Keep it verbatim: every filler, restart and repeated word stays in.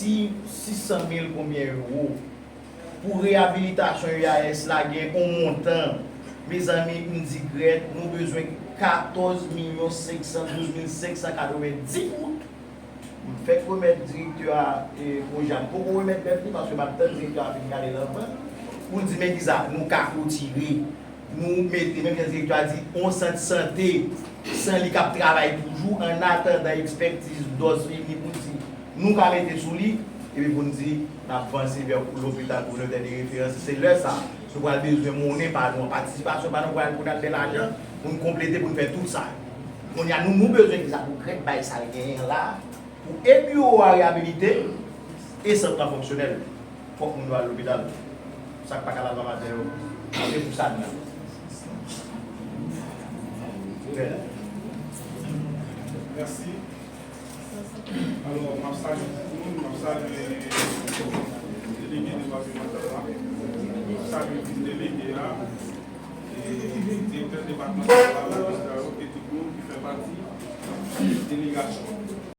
sis san mil konbyen ewo. Pou reyabilitasyon U A S la gen yon montan. Mezanmi, m di Grèt, nou bezwen katòz milyon senk san douz mil senk san katrevenndis goud. M fèk remèt direktè a, e, pwojè a. M poko remèt bèt li paske m ap tann direktè a fin gade l anvan pou l di men kisa nou ka retire. Nou mete, menm jan direktè a di, yon sant sante san li k ap travay toujou, annatandan ekspètiz dòz fini pou di nou ka mete sou li, epi pou n di n ap vanse vè lopital kominotè de referans. Se lè sa, nou pral bezwen monnen pa nou an, patisipasyon pa nou pral pou n al fè lajan, pou n konplete, pou n fè tout sa. Kounye a, nou, nou bezwen kisa pou Grèt bay sa l genyen la, pou e biwo a reyabilite, e sant lan fonksyonèl. Fòk moun yo al lopital. Sa k pa ka al nan maten yo, se pou sa n nan. Mèsi. Alò, m ap salye tout moun, m ap salye delege depatmantal la, m ap salye vis delege a, e direktè depatmantal la, majistra yo, e tout moun ki fè pati delegasyon.